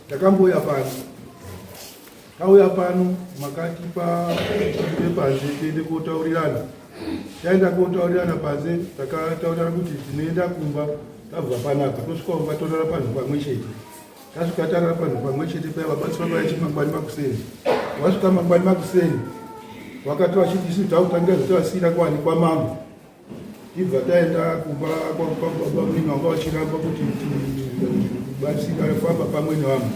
Takambouya pano. Tauya pano makatipa tibude panze tiende kotaurirana. Taenda kotaurirana panze takataurirana kuti tinoenda kumba tabva panapa tosvika kumba torara panhu pamwe chete. Tasvika tarara panhu pamwe chete paya vabatsira vaya chimangwani makuseni. Wasvika mangwani makuseni vakati vachiti isu takutangira zvatavasiira kwani kwamambo. Tibva taenda kumba kwabamunini vanga vachiramba kuti tibatsira famba pamwe nevamwe.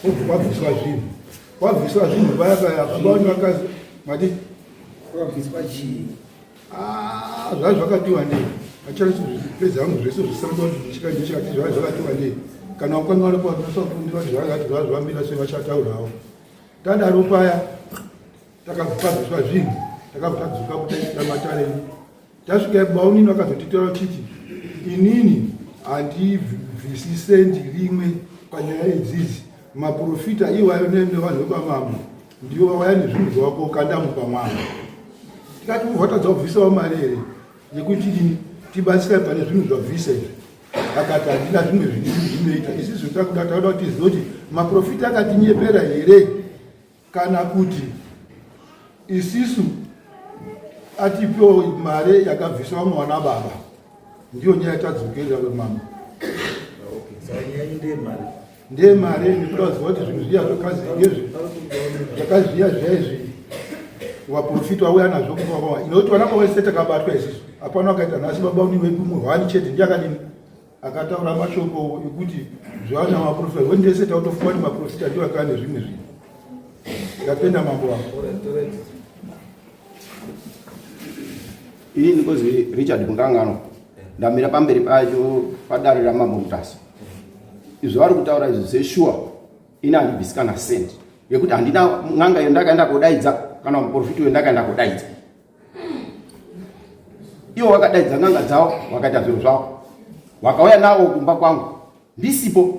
Obva kwabviswa zvinhu. Kwabviswa zvinhu paya paya baba vani vakazi mati kwabviswa chii? Ah, zvai zvakati wandei. Achara zvipedza hangu zvese zvisanga kuti ndichika ndichikati zvai zvakati wandei. Kana wakanganwa kwa ndosakundira kuti zvakati zvazvambira sei vachataurawo. Tadaro paya takabviswa zvinhu takabva tadzoka kutaita matare edu tasvika baunini vakazotitaura vachiti inini handibvisi sendi rimwe panyaya idzidzi maprofita iwayo nevanhu vekwamambo ndivo vauya nezvinhu zvavako kanda mumba mwavo tikati vatadza kubvisawo mari here yekuti tibatsira pane zvinhu zvabvisa izvi akati handina zvimwe zvinhu zvinoita isisu takuda takuda kuti tizive kuti maprofita akatinyepera here kana kuti isisu atipewo mare yakabviswa vamwe vana baba ndiyo nyaya tadzokerera kwemambo ndeye mare nekuda kuziva kuti zvinhu zviya zvakazviya zviya izvi vaprofita vauya nazvo kubaba inoti vana baba vese takabatwa isisu hapana wakaita nhasi baba uni wedu murwani chete ndiye akadini akataura mashoko ekuti zvana maprofita wendese tautofunga kuti maprofita ndiwo akava nezvimwe zvinhu ndapenda mambo wangu ini ndikozi richard mukangano ndamira pamberi pacho padare ramambo mutasa izvo vari kutaura izvi zveshuwa ini handibvisi kana sendi yekuti handina n'anga iyo ndakaenda kodaidza kana muprofiti uyo ndakaenda kodaidza iwo wakadaidza n'anga dzavo wakaita zviro zvavo wakauya nawo kumba kwangu ndisipo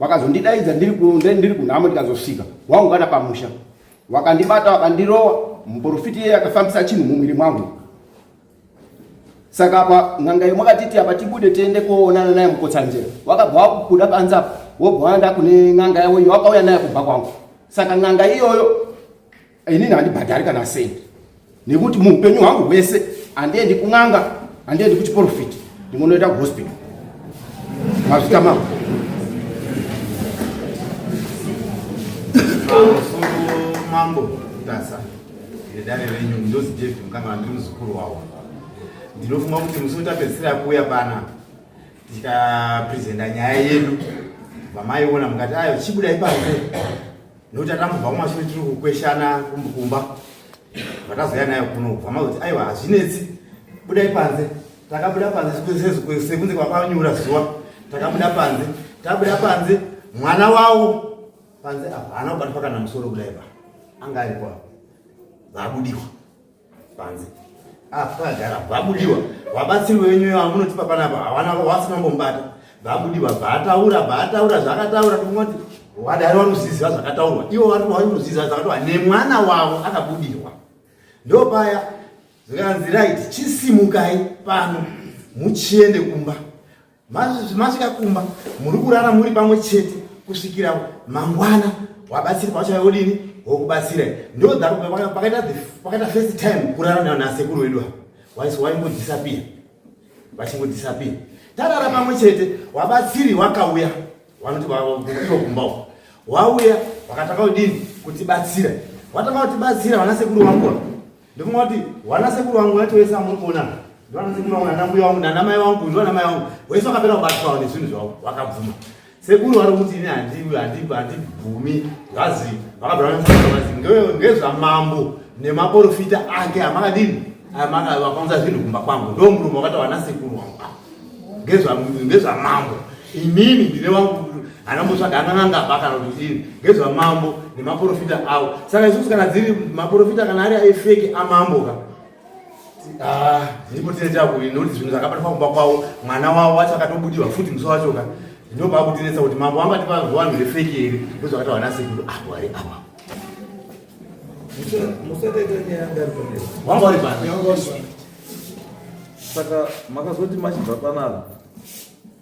wakazondidaidza ndiri kunhamo ndikazosvika waungana pamusha wakandibata wakandirowa muprofiti iye akafambisa chinhu mumwiri mwangu saka apa n'anga iyo makatiti apa tibude tiende koonana naye mukotsanjera wakabva wakubuda panze apa wobva waenda kune n'anga yavo iyo wakauya naye kubva kwangu saka n'anga iyoyo inini handibhadhari kana sendi nekuti muupenyu hwangu hwese handiendi kun'anga handiendi kuchiporofiti ndingonoita kuhospital mazvita mama mambo tasa nedare renyu ndozi david mukanga ndiri muzukuru wavo ndinofunga kuti musi utapedzisira kuuya pana tikaprezenta nyaya yedu vamaiona mukati ayo chibuda ipanze nekuti atambobva kumashure tiri kukweshana kumba vatazouya nayo kuno kubva mazoti aiwa hazvinetsi budai panze takabuda panze sekunze kwakanyura zuva takabuda panze tabuda panze mwana wawo panze apa haana kubatwa kana musoro kudai pa anga aripo apa vabudiwa panze akagara ah, vabudiwa vabatsiri venyu vamunotipa panapa hawana vasina kumbobata vabudiwa vaataura vaataura zvakataura tongoti wadari vanoziziva zvakataurwa ivo vari vanoziziva zvakataurwa nemwana wavo akabudirwa ndopaya zvikanzi right chisimukai pano muchiende kumba Masvika kumba muri kurara muri pamwe chete kusvikira mangwana wabatsiri pachauya wodini wokubatsirai ndo pakaita first time kurara nasekuru wedu apa waisi waingodisapia vachingodisapia tarara pamwe chete wabatsiri wakauya vanoti ivo kumba uko wauya wakatanga kudini kutibatsira watanga kutibatsira vanasekuru wangu Ndofunga kuti wana sekuru wangu wacho wese amuri kuona ndiwana sekuru wangu nana mbuya wangu nana mai wangu ndiwana mai wangu wese wakapera kubatwawo nezvinhu zvavo wakabvuma sekuru vari kuti ini handibvumi zvazi vakabva vazi ngezvamambo nemaporofita ake amakadini vakaunza zvinhu kumba kwangu ndo murume wakati wana sekuru wangu ngezvamambo inini ndine wangu anambotsvaga anananga ba kana kuti ini ngezvamambo nemaprofita avo saka isusu kana dziri maprofita kana ari aifeki amambo ka ah, ndipo tine takuti nokuti zvinhu zvakabatwa kumba kwavo mwana wavo wacho akatobudiwa futi musi wacho ka ndopaakutinetsa kuti mambo wangatipa zviwanhu zvefeki here ndozvakataura nasekuru apo ari apa wanga uri pano saka makazoti machibva panapa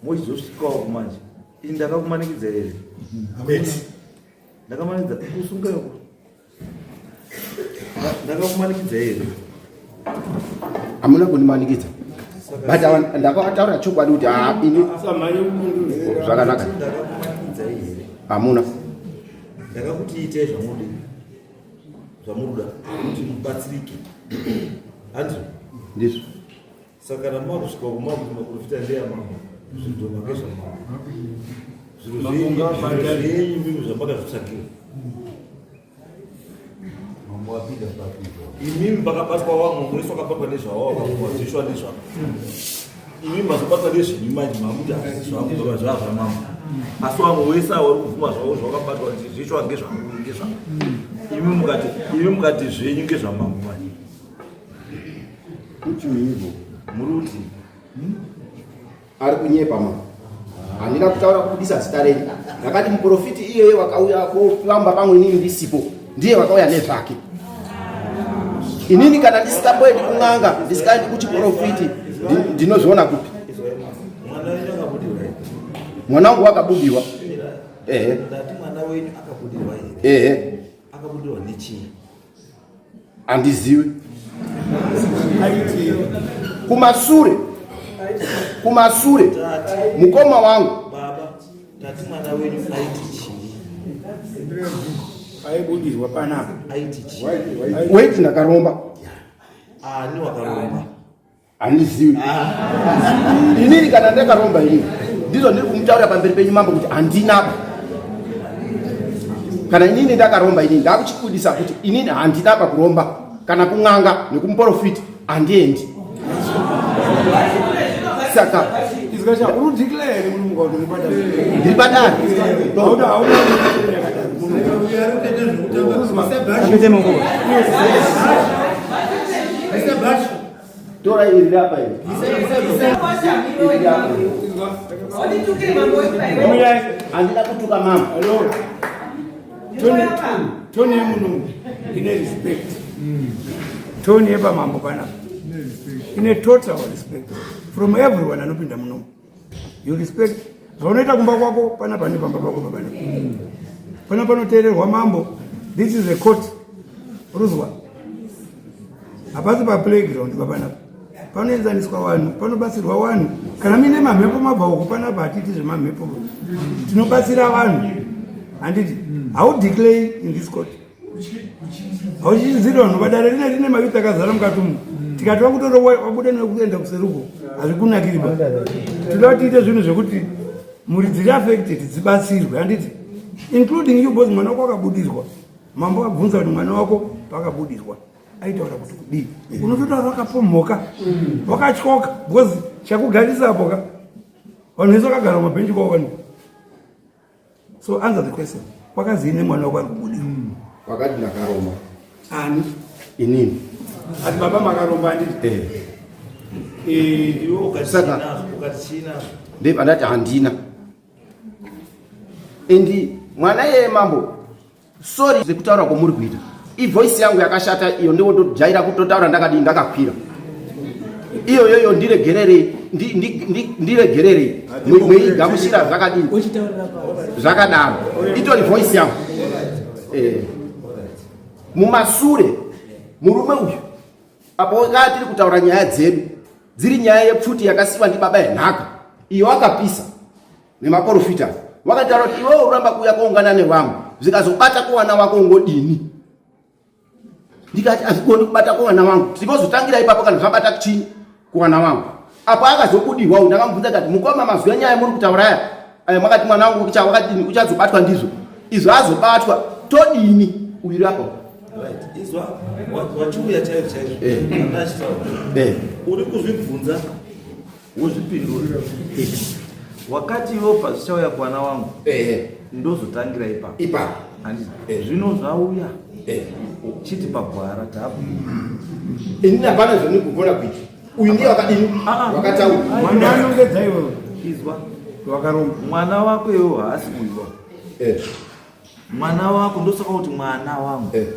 mochizosvikawo manje. Ini ndakakumanikidza here? Kwete. Ndakamanikidza kusunga yako. Ndakakumanikidza here? Hamuna kundimanikidza. But ndakataura chokwadi kuti ah, ini zvakanaka. Ndakakumanikidza here? Hamuna. Ndakakuti itai zvamunoda. Zvamunoda kuti mubatsirike. Handizvo? Ndizvo. Saka kana makusvika uko makuti maprofita ndeyamambo zvidhoma ngezvamambo zviro zvenyu mimi zvamakazvitsvakira imimi pakabatwa wamwe murisi wakabatwa nezvawawo wazvishwa nezvako imimi mazobatwa nezvenyu manje makuti hazvisi zvangu zvava zvava zvamambo asi wamwe wese awo uri kubvuma zvavo zvawakabatwa zvishwa ngezvangu ngezvako imi mukati zvenyu ngezvamambo manje Kuti uivo muri kuti Ari kunyepa mama. Handina kutaura kubudisa zita renyu. Ndakati muprofiti iyeye wakauya kofamba pamwe inini ndisipo. Ndiye wakauya nezvake. Inini kana ndisingamboendi kun'anga, ndisikaendi kuchiprofiti, ndinozviona kupi? Mwana wenyu akabudirwa here? Mwana wangu wakabudirwa. Ehe. Ndati mwana wenyu akabudirwa here? Ehe. Akabudirwa nechii? Handizivi. Kumasure. Kumasure. Mukoma wangu. Baba, tati mwana wenyu aiti chii? Aibudirwa panapa. Aiti chii? Wait ndakaromba. Ani wakaromba? Handizivi. Inini kana ndakaromba inini. Ndizvo ndiri kumutaurira pamberi penyu mambo kuti handina. Kana inini ndakaromba inini ndakuchibudisa kuti inini handina pakuromba kana kun'anga nekumuporofiti handiendi. Saka ndiri padare. Tora iri rapa iri. Iri rapa. Handina kutuka mama. Toni yemunhu ine respect. Toni yepamambo panapa. Ine total respect from everyone anopinda muno. You respect zvaunoita kumba kwako panapa nepamba pako papana. Pana panoteererwa mambo. This is a court. Ruzwa. Hapasi pa playground papanapa. Panoenzaniswa vanhu, panobatsirwa vanhu. Kana muine mamhepo mabva uko panapa hatiiti zvemamhepo. Tinobatsira vanhu. Handiti? How declare in this court? Hauchichidziri vanhu vadare rine rine mayouth akazara mukati umu. Tikati vakutora wabuda nekuenda kuseruko hazvikunakiri ba. Tinoda kuti tiite zvinhu zvekuti mhuri dziri affected dzibatsirwe handiti? Including you both mwana wako akabudirwa. Mambo abvunza kuti mwana wako pakabudirwa aitaura kuti kudii? Unototaura wakapomhoka, wakatyoka because chakugarisa apo ka vanhu vese vakagara mumabhenji kwavo vanhu. So answer the question. Kwakazii nemwana wako ari kubudirwa? Wakati ndakaromba. Ani? Inini. Ati baba makaromba handiti? Eh. Eh, Iwe ukati Saka- chinazvo, ukati chinazvo. Ndibva ndati handina. Endi mwana iyeye mambo sorry zvekutaura kwamuri kuita. Ivoice yangu yakashata iyo ndiwo ndojaira kutotaura ndakadii ndakakwira. Iyo yoyo ndiregererei ndiregererei meigamuchira zvakadii zvakadaro itori voice yangu. Eh. Mumasure murume uyu apo kaa tiri kutaura nyaya dzedu dziri nyaya yepfuti yakasiwa ndibaba yenhaka iyo akapisa nemaporofita vakataura kuti iwewe uramba kuuya koungana nevamwe zvikazobata kuwana wako ungodini ndikati hazvigoni kubata kuwana wangu tinozotangira ipapo kana zvabata chii kuwana wangu apo akazobudirwa ndakamubvunza kati mukoma mazwi enyaya muri kutaura aya aya makati mwana wangu wakadini uchazobatwa ndizvo izvo azobatwa todini uyu apo Right. Izwa wachiuya chaizvo chaizvo. Eh. Andachitaura. Eh. Uri kuzvibvunza wozvipindura. Wakati iwe pazvichauya kuwana wangu Eh. ndozotangira ipapo. Ipapo. Handiti. Eh. Zvino zvauya Eh. chiti pagwara tapo. Inini hapana zvandikugona kuita. Uyu ndiye wakadini? Ah, ah. Wakataura. Mwana anongedza iwewe. Izwa. Wakaromba. Mwana wako iwewe haasi uyu. Eh. Mwana wako ndosaka kuti mwana wangu. Eh.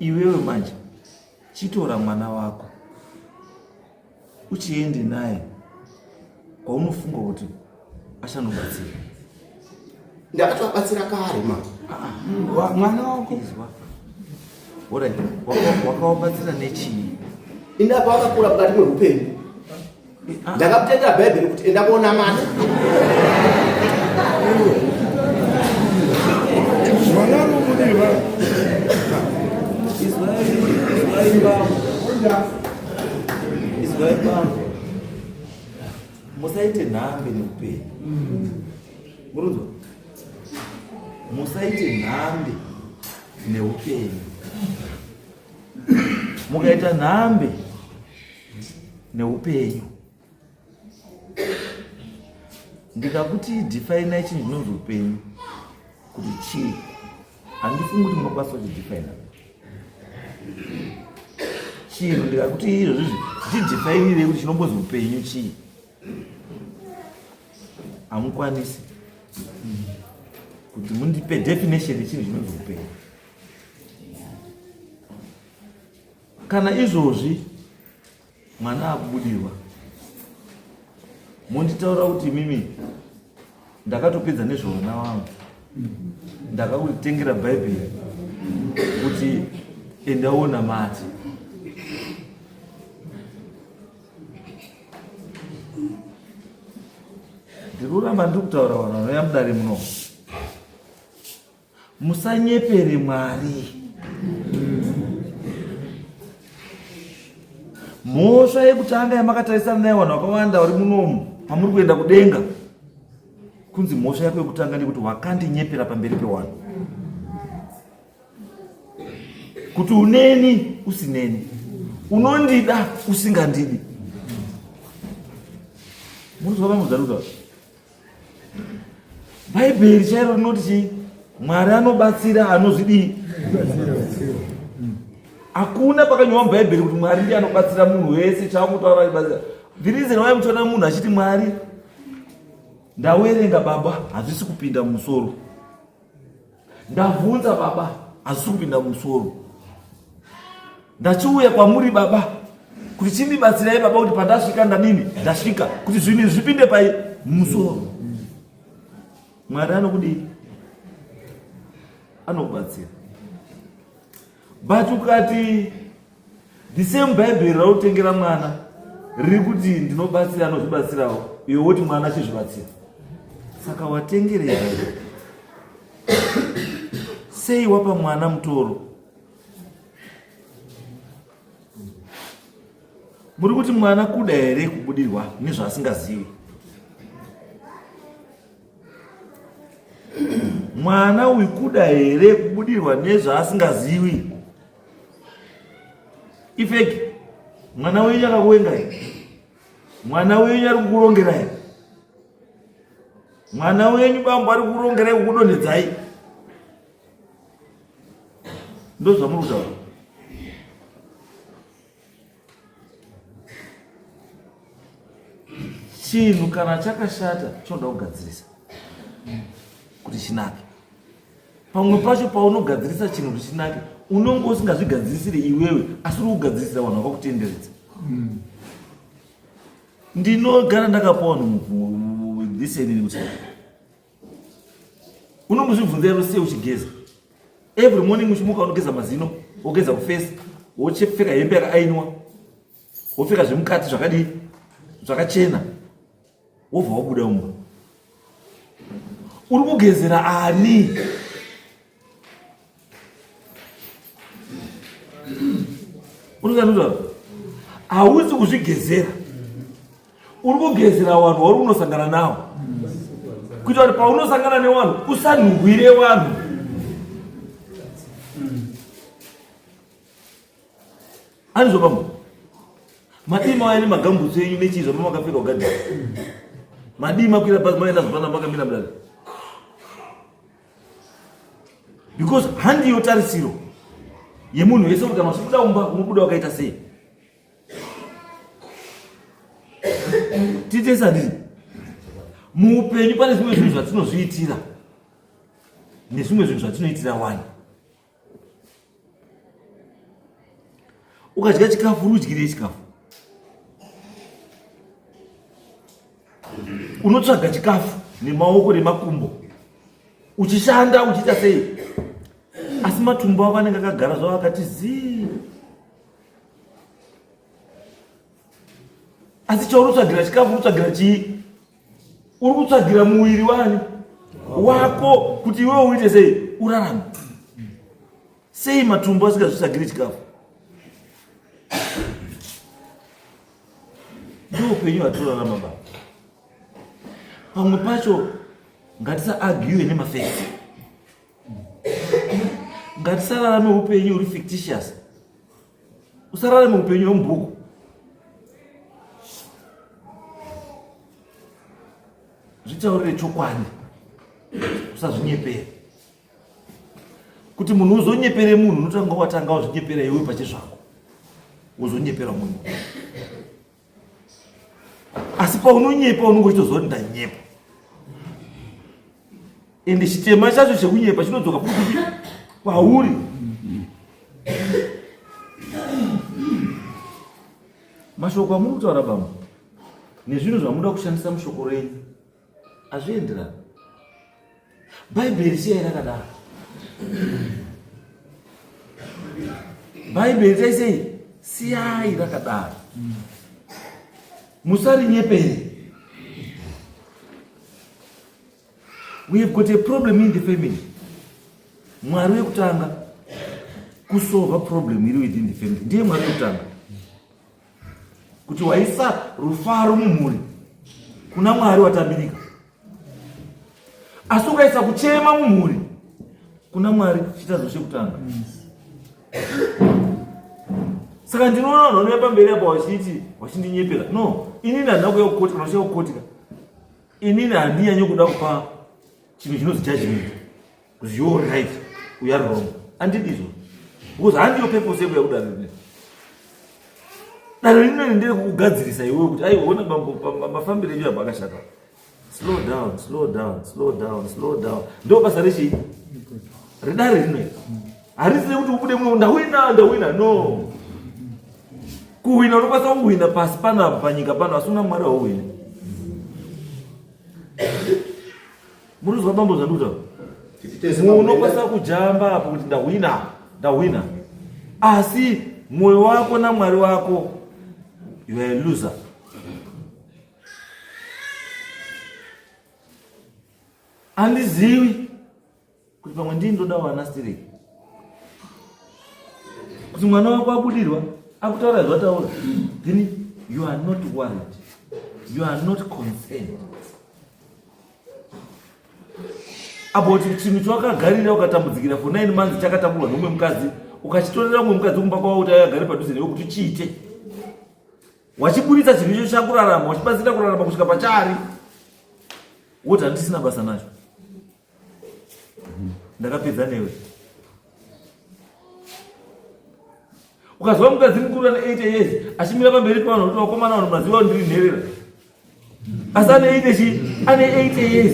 Iwewe manje chitora mwana wako uchiende naye kwaunofunga kuti Achanobatsira. Ndakatovabatsira kare ma. Ah, mwana wako. Izwa. Alright, wakawabatsira nechii? Inda pawakakura mukati meupenyu. Ah. Ndakakutengera Bhaibheri kuti enda kuonamata. Mwana anobudirwa. Izwai baba. Izwai baba. Musaite nhambe neupenyu. Murunzwa? Musaite nhambe neupenyu. Mukaita nhambe neupenyu ndikakuti define chinhu chinonzi upenyu kuti chii handifungi kuti munokwanisa kuchidefina chinhu ndikakuti izvozvizvi chichidefinirei kuti chinombonzi upenyu chii hamukwanisi kuti mundipe definition yechinhu chinonzi upenyu kana izvozvi mwana akubudirwa monditaura kuti imimi ndakatopedza nezvevana vangu ndakakutengera bhaibheri kuti endaona mati ndiri kuramba ndiri kutaura vanhu vanouya mudare muno Musanyepere Mwari. Mhosva yekutanga yamakatarisana nayo vanhu vakawanda vari munomu pamuri kuenda kudenga kunzi mhosva yako yekutanga ndekuti wakandinyepera pamberi pewanhu kuti uneni usineni unondida usingandidi munozwa vamwe Bhaibheri chairo rinoti chii? Mwari anobatsira anozvidii? Hakuna pakanyorwa muBhaibheri kuti Mwari ndiye anobatsira munhu wese chaakutaura achibatsira. The reason why muchiona munhu achiti Mwari ndawerenga baba hazvisi kupinda mumusoro. Ndavhunza baba hazvisi kupinda mumusoro. Ndachiuya kwamuri baba kuti chindibatsirai baba kuti pandasvika ndadini ndasvika kuti zvinhu izvi zvipinde pai mumusoro. Mwari anokudii? Anokubatsira. But ukati the same bhaibheri rautengera mwana riri kuti ndinobatsira anozvibatsirawo iwe woti mwana achizvibatsira saka watengerei sei wapa mwana mutoro muri kuti mwana kuda here kubudirwa nezvaasingazivi mwana uyu kuda here kubudirwa nezvaasingazivi ifeki mwana wenyu akakuvenga here mwana wenyu ari kukurongera here mwana wenyu bambo ari kukurongerai kukudonhedzai ndozvamuri kutaura chinhu kana chakashata chinoda kugadzirisa kuti chinake pamwe pacho paunogadzirisa chinhu kuti chinake unonge usingazvigadzirisire iwewe asi uri kugadzirisira vanhu vakakutenderedza ndinogara ndakapawa this kuti unombozvibvunza here sei uchigeza every morning uchimuka unogeza mazino wogeza kufesi wochipfeka hembe yakaainwa wopfeka zvemukati zvakadii zvakachena wobva wabuda mumba uri kugezera ani unosanura hausi kuzvigezera uri kugezera vanhu wauri unosangana nawo kuita kuti paunosangana nevanhu usanhuhwire vanhu anizvo bambo madii mauya nemagambutsu enyu nechii zvama makapfeka kugadhira madii makwira bhazi maenda zvapana makamira mudare because handiyo tarisiro yemunhu wese kuti kana uchibuda umba unobuda wakaita sei titese handiti muupenyu pane zvimwe zvinhu zvatinozviitira nezvimwe zvinhu zvatinoitira wani ukadya chikafu uri udyirei chikafu unotsvaga chikafu nemaoko nemakumbo uchishanda uchiita sei asi matumbu ako anenge akagara zvavo akati zii asi chauri kutsvagira chikafu kutsvagira chii uri kutsvagira muviri wani wako kuti iwewe uite sei urarame sei matumbu asingazvitsvagiri chikafu Ndiwo upenyu hwatirorarama baba. Pamwe pacho ngatisa argue nemafacts. Ngatisararame upenyu huri fictitious. Usararame upenyu hwemubhuku. Zvitaurire chokwadi. Usazvinyepere. Kuti munhu uzonyepere munhu unotanga watanga wazvinyepera iwe pachezvako. Wozonyepera munhu. Asi paunonyepa unonge uchitoziva kuti ndanyepa. Ende chitema chacho chekunyepa chinodzoka futi kwauri. Mashoko amuri kutaura bambo nezvinhu zvamuda kushandisa mushoko renyu hazvienderani. Bhaibheri siyai rakadaro. Bhaibheri taisei siyai rakadaro. Musarinyepere. We have got a problem in the family. Mwari wekutanga kusolva problem iri within the family. Ndiye Mwari wekutanga. Kuti waisa rufaro mumhuri kuna Mwari watambirika. Asi ukaisa kuchema mumhuri kuna Mwari chitadzo chekutanga. Saka ndinoona vanhu vanouya pamberi apa vachiti vachindinyepera. No, inini handina kuuya kukoti kana uchiuya kukotika. Inini handinyanyi kuda kupa chinhu chinonzi judgment. Because you're right, you are wrong. Handidi izvo. Because handiyo purpose yekuya kudare rino. Dare rino ndere kukugadzirisa iwewe kuti aiwa ona bambo mafambiro enyu apa akashata. Slow down, slow down, slow down, slow down. Ndo basa rechii? Redare rino iri. Harisi rekuti ubude muno ndahwina, ndahwina. No. Kuhwina unokwanisa kuhwina pasi panapa panyika pano asi una Mwari hauhwini. Munozwa bambo zvandikutaura? Unokwanisa kujamba apo kuti ndahwina, ndahwina. Asi mwoyo wako naMwari wako you are a loser. Andizivi kuti pamwe ndini ndoda wana stireki kuti mwana wako abudirwa akutaura zvataura then you are not worried you are not concerned about chinhu chawakagarira ukatambudzikira for nine months chakatakurwa nomumwe mukadzi ukachitorera mumwe mukadzi kumba kwavo kuti agare padhuze newe kuti chiite wachiburitsa chinhu icho chakurarama wachibatsira kurarama kusvika pachari woti handisina basa nacho ndakapedza newe ukazwa mukadzi mukuru ane 80 years achimira pamberi pavanhu kuti vakomana vanhu maziva ndiri nherera asi ane 80 chi ane 80 years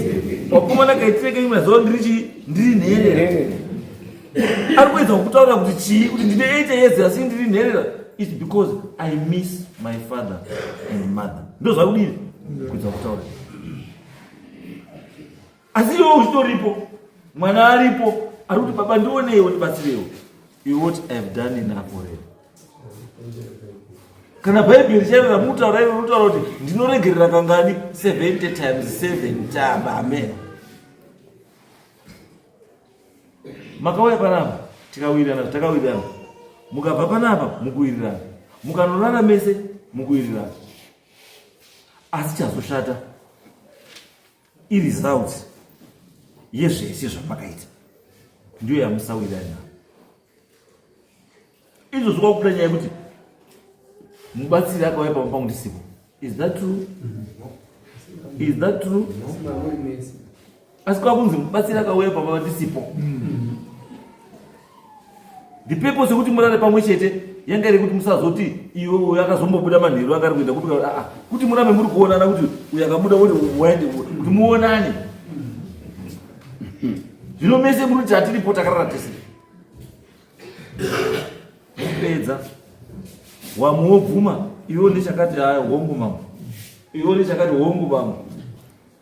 vakomana kaitire kenyu maziva ndiri chi ndiri nherera ari kuedza kukutaurira kuti chii kuti ndine 80 years asi ndiri nherera its because i miss my father and mother ndo zvakudini kuedza kutaura asi iwe uchitoripo mwana aripo ari kuti baba ndioneiwo ndibatsireiwo you what i have done enough already kana bhaibheri chairo ramutaura iro rinotaura kuti ndinoregerera kangani 70 times 7 time amen makauya panapa tikawirirana takawirirana mukabva panapa mukuwirirana mukanorara mese mukuwirirana asi chazoshata iresult yezvese zvamakaita ndiyo yamusawirirana izvo zvikakuda nyaya yekuti mubatsiri akauya pamba pangu ndisipo is that true is that true asi kwakunzi mubatsiri akauya pamba ndisipo the purpose yekuti murare pamwe chete yanga iri kuti musazoti iwe uyo akazombobuda manheru anga ari kuenda kupi aa kuti murambe muri kuonana kuti uyo akabuda woti waende kuti muonane zvino mese muri kuti hatiripo takarara tese kupedza wamwe wobvuma iwe nechakati haya hongu mambo iwe nechakati hongu mambo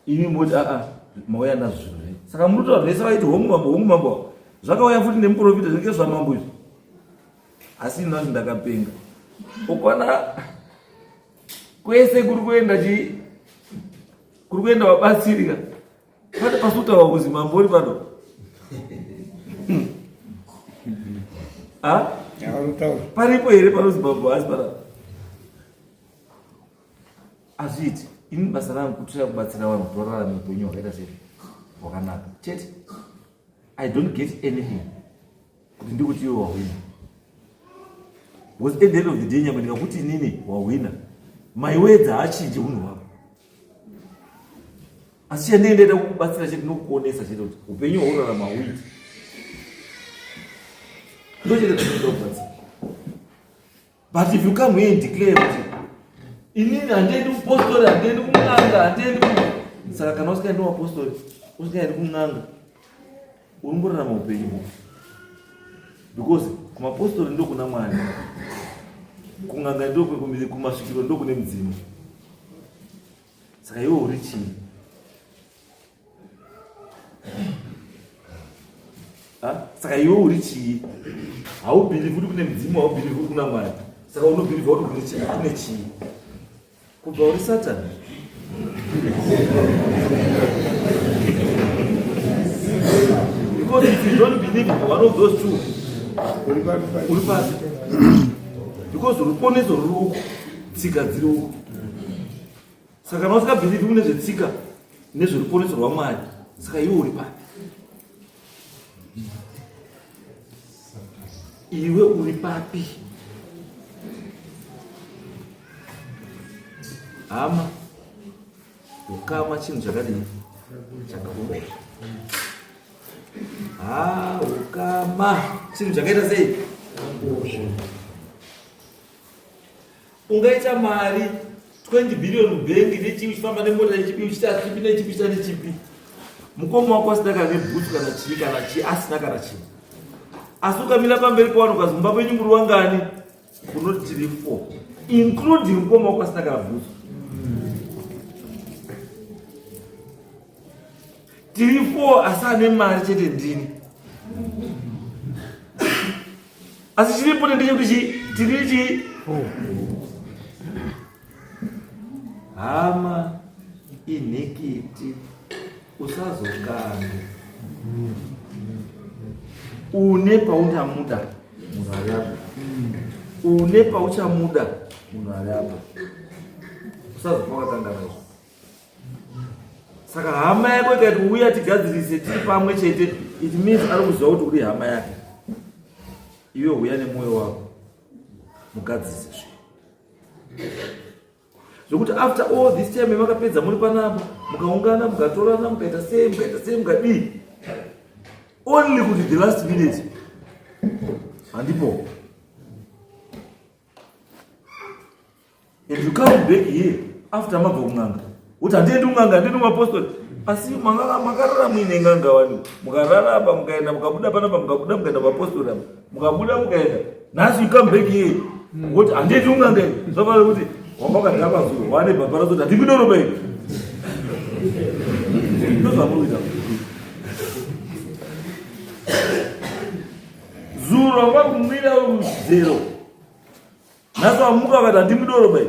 imi moti aa. Mauya nazvo zvinhu zvenyu. Saka muri kutaura zvese vaiti hongu mambo, hongu mambo. Zvakauya futi nemuprofita zvinenge zvamambo izvi. Asi ini ndati ndakapenga. Ukona kwese kuri kuenda chi kuri kuenda vabatsiri ka. Pane pasutaura kuzi mambo uri pano. Ha? Paripo here panozi mambo asi pana? Azviiti. Ini basa rangu kutoya kubatsira vanhu kuti vararame upenyu hwakaita sei? Hwakanaka. Chete. I don't get anything. Kuti ndikuti iwe wahwina. Because at the end of the day nyangwe ndikakuti inini wahwina. My words haachinji hunhu hwako. Asi chandinenge ndaita kukubatsira chete nokukuonesa chete kuti upenyu hwaurarama hauiti. Ndochete zvinoda kubatsira. But if you come here and declare kuti inini handiendi kupostori, handiendi kun'anga, handiendi ku saka kana usikaendi kumapostori, usikaendi kun'anga, uri ngorarama upenyu hupi? Because kumapostori ndokuna Mwari, kun'anga ndokumasvikiro ndokune mudzimu. Saka iwe uri chii? Saka iwe uri chii? Haubhilivhi kuti kune mudzimu, haubhilivhi kuti kuna Mwari. Saka unobhilivha kuti kune chii? Kubva uri Satani. Because if you don't believe in one of those two, uri pasi. Because ruponeso ruri uku, tsika dziri uku. Saka kana usingabhilivhi mune zvetsika nezveruponeso rwaMwari, saka iwe uri papi? Iwe uri papi? Hama, ukama chinhu chakadii? Chakakosha. Ha, ukama chinhu chakaita sei? Ungaita mari 20 billion mubhengi nechii uchifamba nemota nechipi uchiita chipi nechipi uchiita nechipi mukoma wako asina kana nebhutsu kana chii kana chii asina kana chii asi ukamira pamberi pevanhu ukazi mumba penyu muri wangani unoti tiri four including mukoma wako asina kana bhutsu tiri four asi ane mari chete ndini asi chiripo ndechekuti chi tiri chi hama inhikiti usazokange une pauchamuda munhu ari apa une pauchamuda munhu ari apa usazofa wakatangana izvo Saka hama yako ikati uya tigadzirise tiri pamwe chete, it means ari kuziva kuti uri hama yake. Iwe huya nemwoyo wako mugadzirise zvinhu zvekuti after all this time makapedza muri panapa mukaungana mukatorana mukaita sei mukaita sei mukadii only kuti the last minute handipo And you come back here after mabva kun'anga kuti handiendi kun'anga handiendi kumapostori asi makarara muine n'anga wani mukarara apa mukaenda mukabuda panapa mukabuda mukaenda kumapostori apa mukabuda mukaenda nhasi you come back here woti handiendi kun'anga ini zvafanira kuti wanga wakadhakwa zuro wane bhabhara zoti handipindoroba ini ndozvamuri kuita zuro wanga kumwira zero Nhasi wamuka vakati handimudoro bai.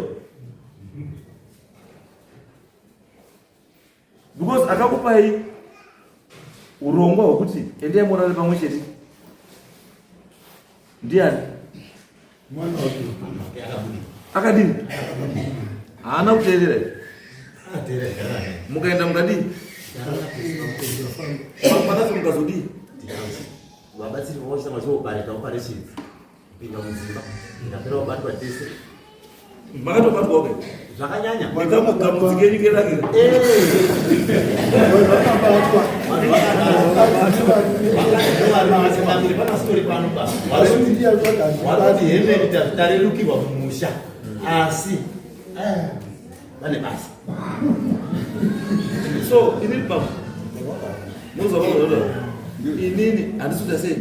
Because akakupai urongwa hwekuti endai murare pamwe chete. Ndiani? Akadini? Haana kuteerera. Mukaenda mukadii? Makati mukazodii? Vabatsiri vose vachizobarika operation. Pinda mudzimba ndapera kubatwa tese. Makatobatwa okay. Zvakanyanya. Ndikamugamudzike nyike rake. Eh. Vakabatwa. Vanoti hemeni tarerukirwa mumusha asi eh, vane basa. So inini baba. Muzwa inini handisi kuita sei?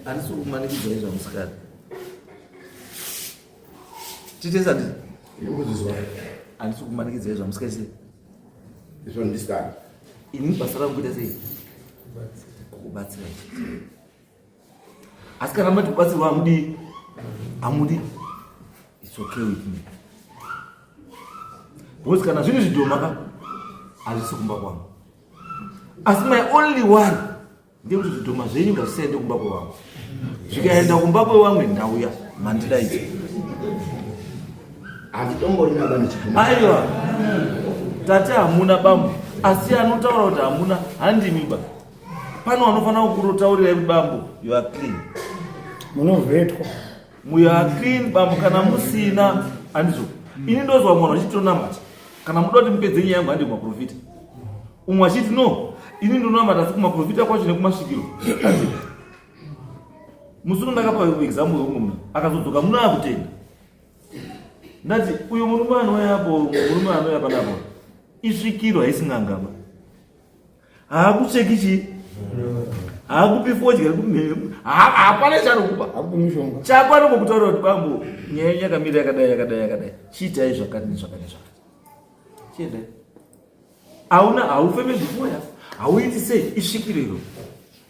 Handisi kumanikidzai zvamusikana. Titesa ndii? Handisi kumanikidzai zvamusikana sei? Izvo ndisikana. Ini basa rangu kuita sei? Kukubatsirai chete. Asi kana mati kubatsirwa hamudi, hamudi, it's okay with me. Because kana zviri zvidhoma ka, hazvisi kumba kwangu. Asi my only one ndekuti zvidhoma zvenyu ngazvisaende kumba kwevamwe. Zvikaenda kumba kwevamwe ndauya mandidaidza. Handitomborina bani chidhoma. Aiwa. Tate hamuna bambo. Asi anotaura kuti hamuna handimi ba. Pano vanofanira kukurotaurirai kuti bambo you are clean. Munovhetwa. You are clean bambo kana musina handizvo. Ini ndozwa mwana achitonamata. Kana muda kuti mupedze nyaya yangu handi kumaprofita. Umwe achiti no, ini ndonamata asi kumaprofita kwacho nekumasvikiro. Musi uno ndakapa example yeumwe munhu akazodzoka muno akutenda. Ndati uyo murume anouya apo, murume anouya panapo. Isvikiro haisi n'anga ba. Haakucheki chii? Haakupi fodya hapana chaanokupa. Chako anongokutaurira kuti bambo nyaya yenyu yakamira yakadai yakadai yakadai. Chiitai zvakati nezvakati nezvakati. Chiendai. Hauna haufeme before hauiti sei isvikiro iro.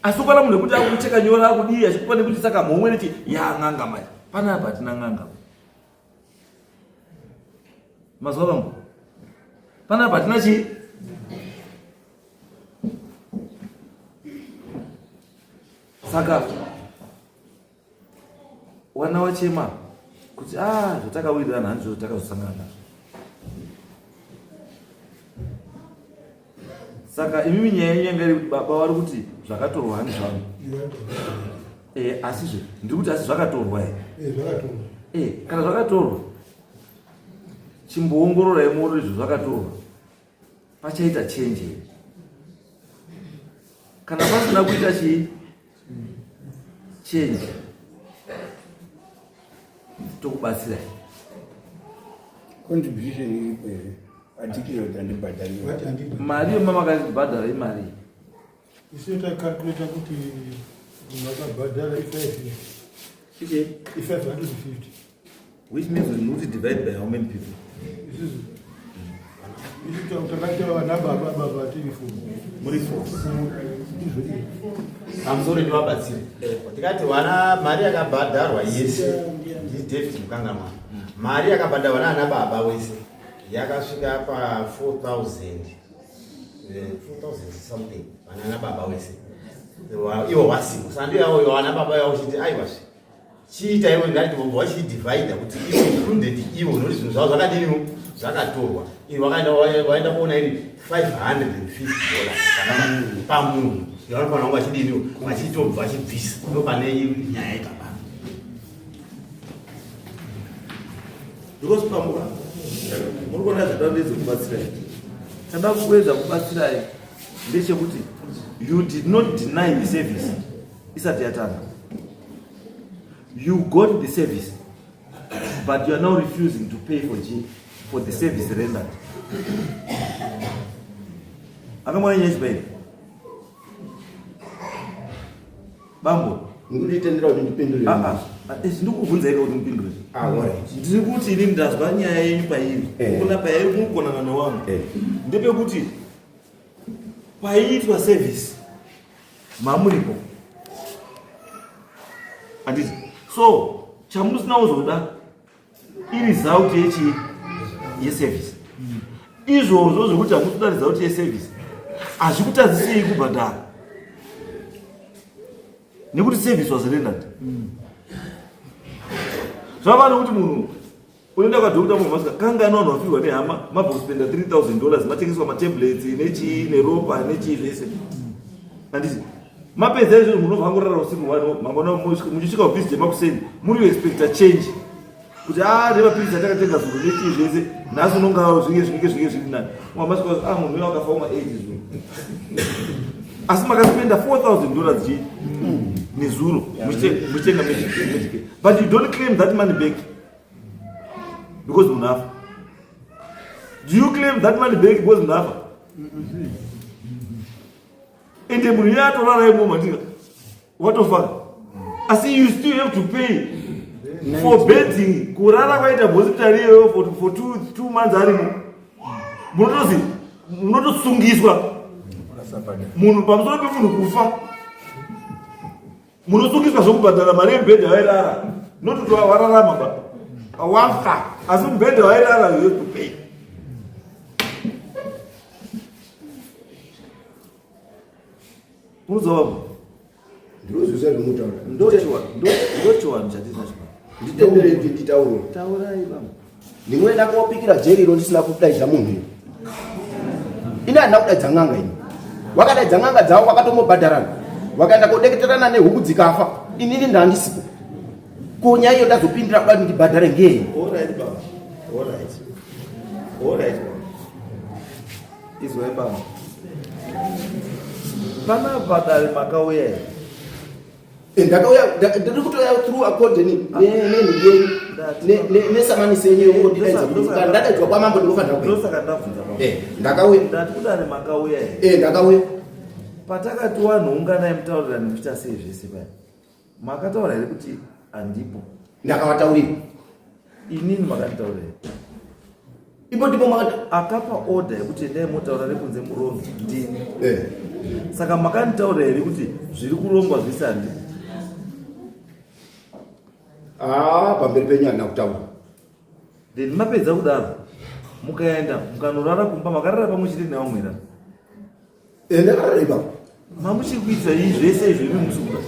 Asi ukana munhu wekuti akucheka nyora akudii achikupa nekuti saka mhomwe nechi ya n'anga manje. Panapa hatina n'anga. Mazuva vangu. Panapa hatina chii? Saka wana wachema kuti ah zvatakawirirana handizvo zvatakazosangana nazvo. Saka imimi nyaya yenyu yanga iri kuti baba vari kuti zvakatorwa hani zvangu. Eh, asizve ndiri kuti asi zvakatorwa here? Eh, zvakatorwa. Eh, kana zvakatorwa chimboongororai muone izvo zvakatorwa pachaita change here? Kana pasina kuita chii change tokubatsirai. Contribution iripo here? Adikiro kuti andibhadhariwe. Vati handibhadhari. Mari yemamakabhadhara imari. Isu takalkuleta kuti munhu akabhadhara i5 i550. Which means we need to divide by how many people? Isusu isu takaita vana baba baba tiri four. Muri four. Ndizvo izvo. Pamusoro ndivabatsire. Tikati vana mari yakabhadharwa yese ndi David Mukangamwa. Mari yakabhadharwa naana baba wese yakasvika pa 4000 4000 something vana baba wese. Iwo wasipo. Sando yawo vana baba yawo chiti aiwa zve. Chiita iwe ngati vobva vachidivhaidha kuti iwo included iwo nokuti zvinhu zvavo zvakadiniwo zvakatorwa. Iri wakaenda waenda kuona iri 550 dollars kana pamunhu. Vanofanira kunge vachidiniwo vachitobva vachibvisa ndo pane nyaya ipapa. Because pamuka muri kuona zvatandedza kubatsirai. Tanda kuedza kubatsirai ndechekuti you did not deny the service isati yatanga. You got the service but you are now refusing to pay for G, for the service rendered. Akamwana nyaya chibairi. Bambo, Ndikutendera kuti ndipindure. ah ah, ndikubvunza ika kuti mupindure. Ah, alright. Ndiri kuti inini ndazwa nyaya yenyu pairi. Eh. Kuna pairi kukonana newangu. Eh. Ndepekuti paiitwa service mamuripo. Handiti. So chamusina kuzoda iresult yechi yeservice. Izvozvo zvekuti hamusi result yeservice hazvikutadzisei kubhadhara nekuti service was rendered. Zvava nekuti munhu unoenda kwadhokota mumhasika kangani vanhu vafirwa nehama mabva kuspenda 3000 dollars matengeswa matablets nechii neropa nechii zvese. Handiti mapedza izvozvo munobva angorara usiku hwano mangwana muchisvika office jemakuseni muri kuexpecta change kuti a nemapiritsi atakatenga zuro nechii zvese nhasi unonga zvinge zvinge zvinge zviri nani mamasvika a munhu uyo akafa uma 8 zuro asi makaspenda 4000 dollars chii nezuro muchitenga medicare but you don't claim that money back because munhu afa. Do you claim that money back because munhu afa? Ende munhu iye atorara imomo handika watofa asi you still have to pay for bedding kurara kwaita hospital iyoyo for 2 months arimo. Munotozi munotosungiswa. Munhu pamusoro pemunhu kufa munosukiswa zvokubhadhara mari yemubhedha wairara not kuti wararama ba wafa asi mubhedha wairara you have to pay. Unozova Ndinozvisa zvinotaura. Ndochiwanhu chatinacho. Nditendere kuti nditaure. Taurai baba. Ndinoenda kopikira jeri iro ndisina kudaidza munhu iro. Ini handina kudaidza n'anga ini. Wakadaidza n'anga dzavo wakatombobhadharana. Wakaenda kodeketerana nehuku dzikafa. Inini ndandisipo. Ko nyaya iyo ndazopindira kuda kuti ndibhadhare ngei? All right baba. All right. All right baba. Izwai baba. Panapa dare makauya here? Eh, ndakauya ndiri kutouya through accord nenhingi nesamanisi yenyu yongondidaidza kuti kana ndadaidzwa kwamambo ndinofanira kuenda. Ndabvunza baba. Eh, ndakauya. Ndati kudare makauya here? Eh, ndakauya. Patakati wanhu unganai mutaurirane muchiita sei zvese paya. Makataura here kuti handipo? Ndakavataurira. Inini makanditaurira here? Ipo ndipo makati akapa order yekuti endai motaura rekunze muronge ndini. Eh. Saka makanditaurira here kuti zviri kurongwa zvese handipo? Ah, pamberi penyu handina kutaura. Then mapedza kudaro mukaenda mukanorara kumba makarara pamwe chete nevamwe here? Ende akarara ipapo. Mamuchiri kuita izvi zvese izvi imi musi kuda.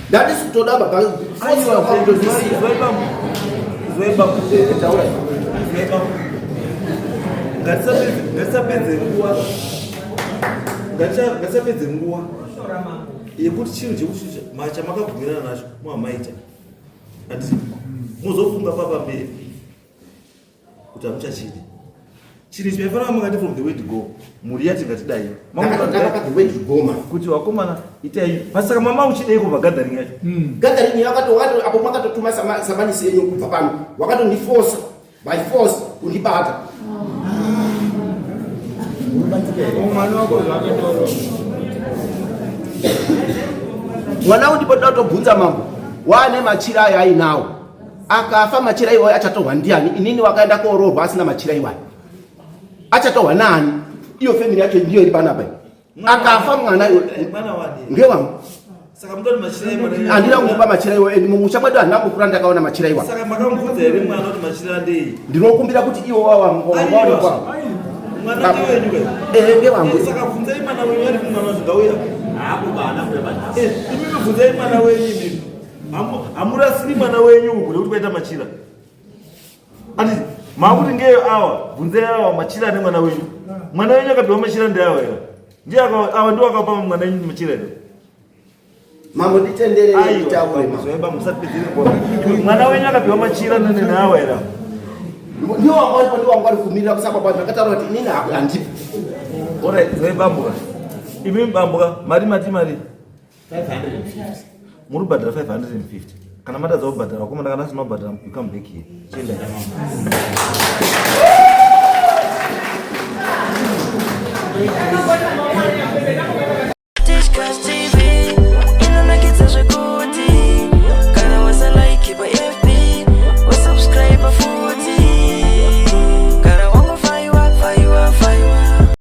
Ndandisi kutoda baba. Aiwa, izwai bambo. Izwai bambo. Taura. Izwai bambo. Ngatisapedze ngatisapedze nguva. Ngatisapedze nguva. Yekuti chinhu chekuti chamakabvumirana nacho muhamaita. Handiti muzofunga papa mberi. kuti hamuchachidi chinhu ichi maifanira makati from the word go mhuri yati ngatidai kuti vakomana itai pasaka mama uchidei kubva gathering yacho hmm. gathering yakati apo makatotuma samanisi yenyu kubva pano wakatondifosa by force kundibata mwana wangu ndipo totobvunza mambo waane machira ayo ainawo Akafa machira iwayo achatorwa ndiani? Inini wakaenda kooroorwa asina machira iwayo achatorwa naani? Iyo family yacho ndiyo iri panapa. Akafa mwana ngewangu handina kumupa machira iwayo and mumusha mwedu handina kukura ndakaona machira iwayo. Ndinokumbira kuti iwo wawangu ehe ngewangu. Bvunzai mwana wenyu imimi. Hamurasiri mwana wenyu uku nekuti kwaita machira. Ati makuti ngeyo awa bvunzai awa machira ane mwana wenyu. Mwana wenyu akapiwa machira ndeawa here? Ndiye awa ndiwo akapa mwana wenyu machira here? Mambo nditenderei nditaure mambo. Musatipedzere nguva. Mwana wenyu akapiwa machira neawa here? Ndiwo wanga waripo ndiwo wanga wari kumirira kusapa kwangu ndakataura kuti inini handipo. Alright, zai bambo. Imi bambo mari mati mari. 550 muri kubhadhara 550 kana matadza kubhadhara vakomana kana asina kubhadhara you come back here chienda